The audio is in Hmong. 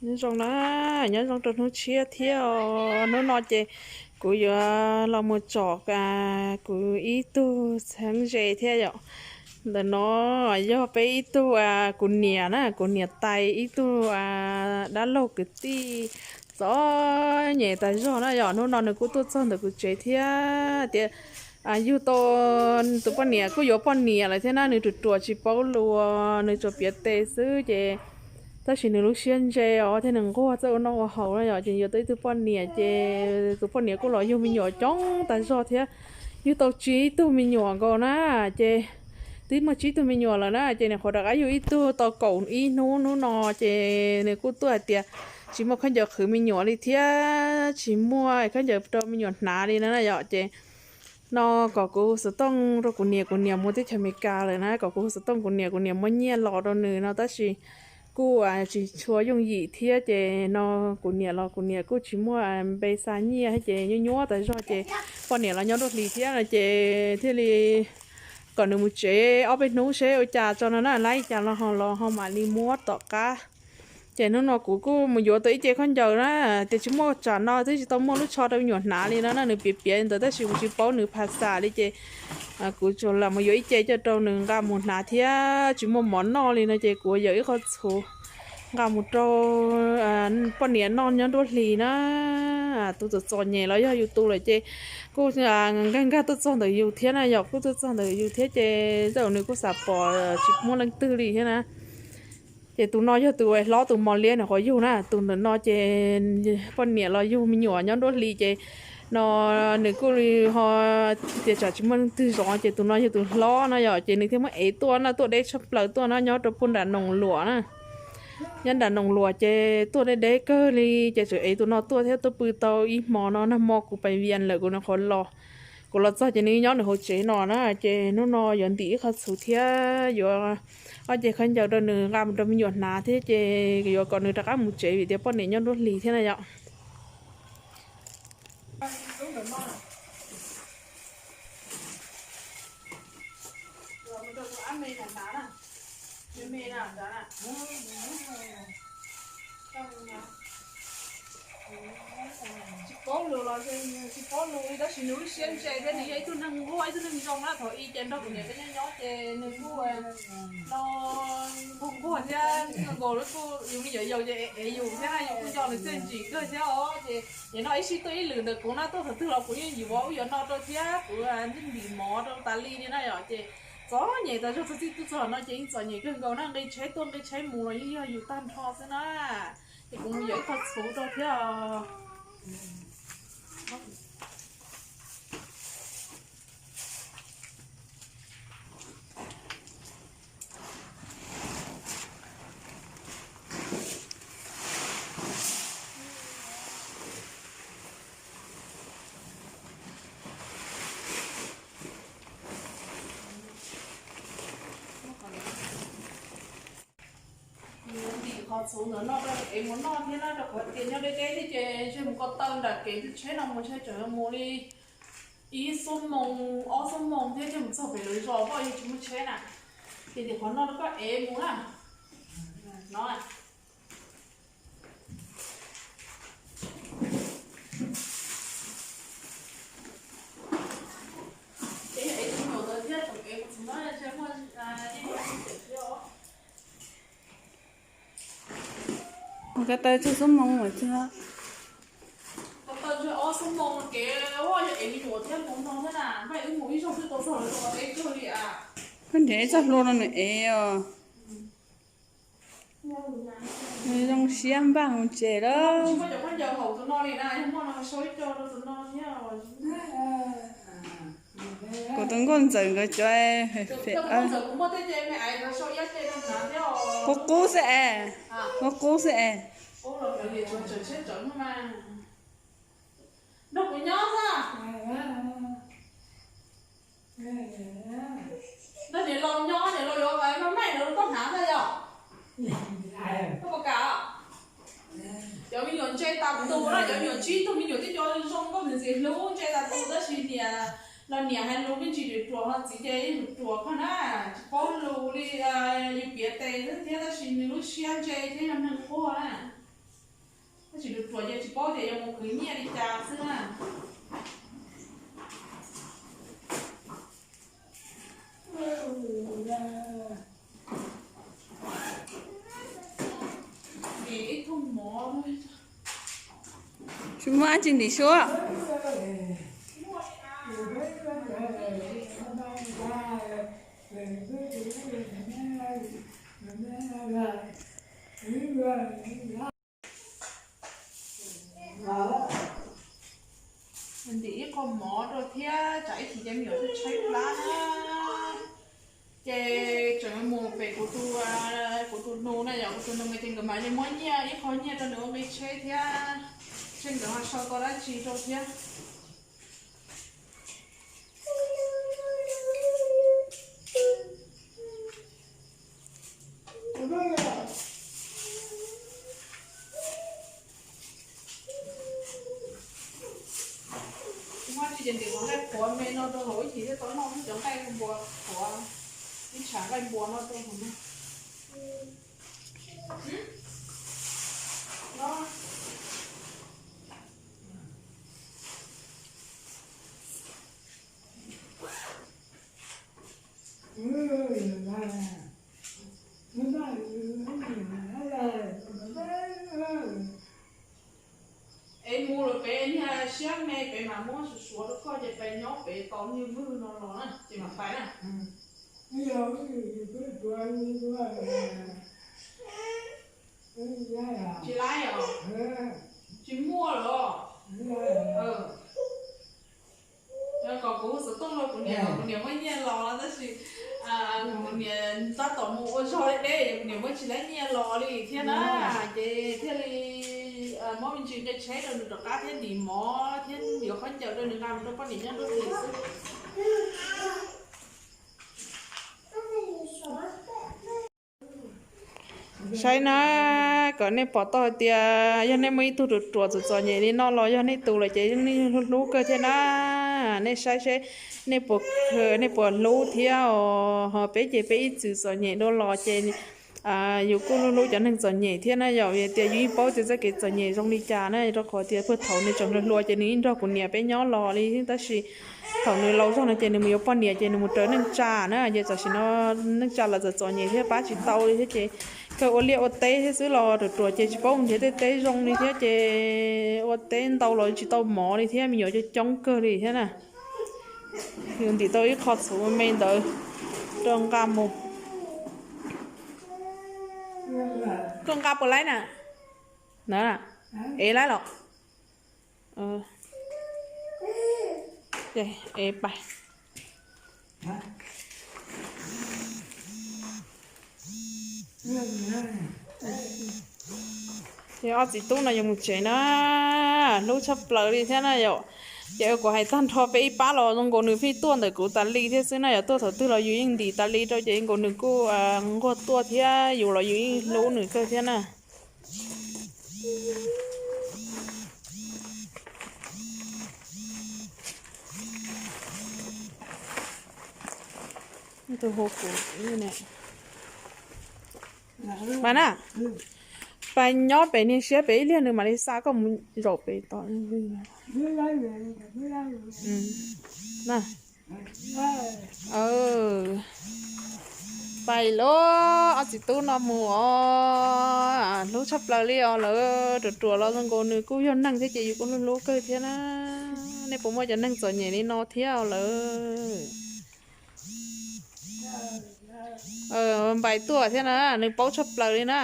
Nyob zoo na, nyob zoo rau hnub tshiab thiab os. Hnub no ces kuv yuav los mus tsom kuv ib tug txheeb ze thiab yom. Ntawm no yog peb ib tug, kuv niam na, kuv niam tais ib tug dab laug kwv tij txom nyem tas zog na yom. Hnub no nws kuj tuaj txog ntawm kuv tsev thiab tias yug tau, tus poj niam kuj yuav poj niam lawm thiab na, nws ruam ruam tsis paub lus, nws tsuas piav tes xwb ces tab sis nws lub siab ntse os thiab nws nquag txawj ua noj ua haus na yom. Ces yuav tau ib tug poj niam ces tus poj niam kuj los yug me nyuam coob tas zog thiab, yug tau tsib tug me nyuam nkaus na. Ces twb muaj tsib tug me nyuam lawm na ces nws qhuav rov qab yug ib tug tau kaum ib hnub, hnub no ces nws kuj tuaj hais tias tsis muaj khaub ncaws qhwv me nyuam li thiab tsis muaj khaub ncaws rau me nyuam hnav li no na yom. Ces no kom kuv hu xov tooj rau kuv niam, kuv niam mus teb chaws Amelikas lawm na, kom kuv hu xov tooj kuv niam, kuv niam muab nyiaj los rau nws no tab sis kuj tsis tshua yooj yim thiab ces no kuv niam los kuv niam kuj tsis muaj npe xa nyiaj thiab ces nyuaj nyuaj tas zog ces poj niam los nyob Nruab Hlis thiab no ces thiaj li kom nws mus tsev ob peb hnub seb ua cas tso no na, lab li cas los ho los ho mam li muab tom qab. Ces hnub no kuv kuj mus yuav tau ib ce khaub ncaws na, tias tsis muaj tsam no twb tsis tau muaj lub tsho rau me nyuam hnav li no na, nws piav piav li ntawd tab sis kuv tsis paub nws phas xas li ces kuv tsuas lam mus yuav ib ce coj rau nws nqa mus hnav thiab tsis muaj mov noj li no ces kuv yawm ib qho txhuv nqa mus rau poj niam noj nyob Nruab Hlis na. Tus txom txom nyem los yog yus tus lawm ces kuj nkag nkag tuaj txog ntawm yus thiab na yom, kuj tuaj txog ntawm yus thiab ces tej zaum nws kuj xav pom tsis muaj leej twg li thiab na. Ces tus no yog tus hlob tus mos liab nws qhuav yug na, tus ntawm no ces poj niam los yug me nyuam nyob Nruab Hlis ces no nws kuj li ho tias tsam tsis muaj leej twg zov ces tus no yog tus hlob no yom, ces nws thiaj muab ev tuaj na, tuaj deb tshaj plaws tuaj na, nyob rau puag nram Noos Luam na. Nyob nram Noos Luam ces tuaj deb deb kawg li ces tseem ev tus no tuaj thiab tuaj pw tau ib hmo no, nag hmo kuv pais Vias lawm kuv nws qhuav los, kuv los txog ces nws nyob nws hauv tsev no na, ces hnub no yuav ntim ib qho txhuv thiab yuav ob ce khaub ncaws rau nws nqa mus rau me nyuam hnav thiab ces yuav kom nws rov qab mus tsev vim tias poj niam nyob Nruab Hlis thiab na yom. Tsis paub lus los tsis paub lus li tab sis nws lub siab ntse thiab nws yog ib tug neeg nquag ib tug neeg zoo na. Thaum i ces nrog kuv niam peb nyob nyob ces nws kuj no nquag nquag thiab nkaus kuj yus me nyuam yaus ces ev yus thiab na, yus kuj nco nws txiaj ntsig kawg thiab os. Ces nim no ib sij tuaj ib lwm ntawm kuv na, tuaj thaum twg los kuv yeej yuav ub yuav no rau thiab kuv ntim mov rau tas li li na yom. Ces txom nyem tas zog txog txij tuaj txog no ces yeej txom nyem kawg nkaus na, nqi tsheb tuaj nqi tsheb mus los yeej yog yus tag nrho xwb na. Ces kuv mus yuav ib qho txhuv rau thiab. Ntim qhov txhuv ntawd no rau ev mus noj thiab na, rau qhov tias nyob deb deb thiab ces ntshe mus ko taw nram kev tus tsheb no mus ntshe tseem mus li ib xuab moos ob xuab moos thiab thiaj mus txog pem lawv zos, poj yog tsis muaj tsheb na. Ces ntim qhov no rau koj ev mus na. No. Ces yog ev tus me nyuam ntawd thiab tseem ev mus txog no ntshe muaj yeej muaj tseem thiab os. Ko taw txog xuab moos lawm thiab. Ko taw ntshe ob xuab moos kev, yog ev me nyuam thiab mus no thiab na, npaj wb mus ib zaug twb tau txog lawv zos deb kawg li a. Koj nrhiav ib txoj hlua rau nws ev os. Nws zoo siab npaj mus tsev lawm. Tsis muaj cov khaub ncaws haum tus no li na, yog muaj no sau ib co rau tus no thiab. Kuv tus nkauj ntxawm nkawd cov qub qub xwb es, qub qub xwb es. Nrog kuv nyob xwb. Nrog niam laus nyob, niam laus yuav noj maij lawv tuaj hnav ntag yom. Koj puas kam? Cov me nyuam ntse tas tus na, cov me nyuam tsib tug me nyuam twb cov zoo nkauj ntxim hlub ntse tas tus tab sis niam los niam hais lus me ntsis ruam ruam ho txiv ces ruam ruam kawg na, tsis paub lus li, yus piav tes xwb thiab tab sis nws lub siab ntse thiab yog neeg quag na. Tsis ruam ruam ces tsis paub tias yuav mus khwv nyiaj li cas xwb na. Tsis muaj dab tsi ntim suab. Ntim ib qho mov rau thiab tsam ib chim ces me nyuam tshaib plab na. Ces tseem mus pem kuv tus, kuv tus nus na, yog kuv tus nus ces nkawd mam li muab nyiaj, ib qho nyiaj rau nws ua nqi tsheb thiab, seb nkawd ho sau tau dab tsi rau thiab. Muab tsis ces ntim qhov nqaij qhuav me no rau hauv, ib chim thiaj tau noj cov nqaij npua qhuav, ib tshav nqaij npua no rau hauv no. Es mus lawm pem niag siab me pem mas muab suav suav rau koj ces pais nyob pem tos niag vwj no los na ces mam pais na. Tsis laib os, tsis muaj los. Kom kuv xov tooj rau kuv niam, kuv niam muab nyiaj los tab sis kuv niam tab tom mus ua zog deb deb, kuv niam muab tsis laib nyiaj los li thiab na. Ces thiaj li muab me ntsis nqi tsheb rau nws rov qab thiab ntim mov thiab yuav khaub ncaws rau nws nqa mus rau poj niam nyob nruab hlis xwb. Saib na, kom nej pom tau hais tias yog nej muaj ib tug ruam ruam txom txom nyem li no los yog nej tus lawm ces yeej nej hlub hlub kawg thiab na. Nej saib seb nej puas, nej puas hlub thiab os. Ho peb ces peb ib txwm txom nyem dua los ces yus kuj hlub hlub cov neeg txom nyem thiab na yom. Vim tias yus yeej paub tias txoj kev txom nyem zoo li cas na, rau qhov tias puag thaum nws tseem hluas hluas ces nws yeej nrog kuv niam peb nyob los li, tab sis thaum nws laus zog no ces nws mus yuav poj niam ces nws mus raws neej tsa na, ces tam sim no neej tsa los txom txom nyem thiab pab tsis tau li thiab ces kawg ua liaj ua teb thiab xwb los ruam ruam ces tsis paub nrhiav tej teb zoo li thiab ces ua teb ntau los tsis tau mov li thiab, me nyuam coob coob kawg li thiab na. Yus ntim tau ib qho txhuv me ntawd rau nqa mus. Koj nqa puas laib na? Na, ev laib los? Ev pais. Ces ob txiv tub no yuav mus tsev na, hlub tshaj plaws li thiab na yom. Ces kuv hais tag nrho peb ib pab los zoo nkaus nws pheej tuaj ntawm kuv tas li thiab xwb na yom. Tuaj thaum twg los yus yeej ntim tas li rau ces nkaus nws kuj nquag tuaj thiab, yus los yus yeej hlub nws kawg thiab na. Tus hu kuv mas na, pais nyob pem niag siab pem ib liag nws mam li xa koj mus zaum pem tod. Pais lauj, ob txiv tub no mus os, hlub tshaj plaws li os lawm, ruam ruam los zoo nkaus nws kuj yog neeg thiab ces yus kuj hlub hlub kawg thiab na. Nej puas muaj cov neeg txom nyem li no thiab lawm? Npais tuaj thiab na, nws paub tshaj plaws li na.